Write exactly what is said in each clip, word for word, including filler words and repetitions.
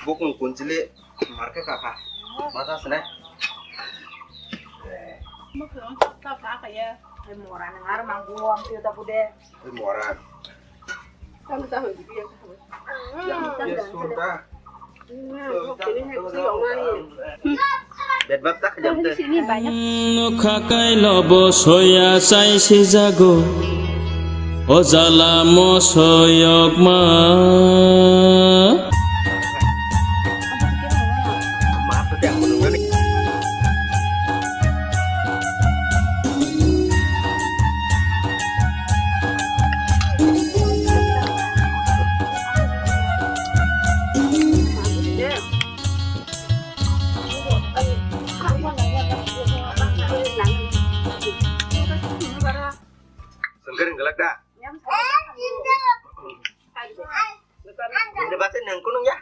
Bukung kunchili marke kaka. Mata sene. Mora nang ar mang buang tiyo tapu de. Mora. Nokha kailo bo soya chai sijago, o jala mosoyokma. Sengkering gelak da. Ini baca nengkunung ya.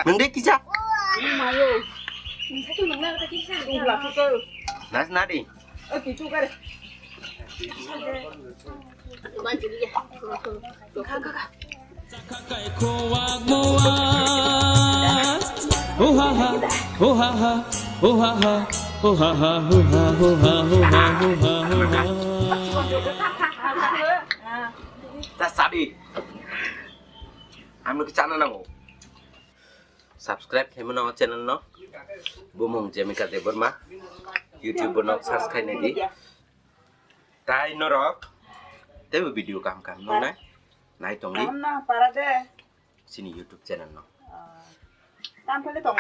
Nengde kisa. Nas nadi. Sadi. Ang nukhe chana nango. Subscribe khaimano o channel no. Bumung Jemika Debbarma. YouTube no search khainai di. Tai norok teibo video kaham kaham nuknai. Nai tongdi. Kaham na para de. Chini YouTube channel no. Tam phele tong.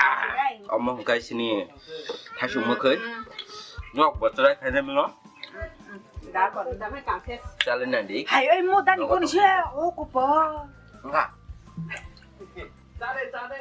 Omo hwnkhe chini thaisung mwkhwi. Nok bochrai khainai mano. Da kon da me kangkhe. Chale nandi. Hai oi mo dani kon se o kupo. Nga. Chale chale.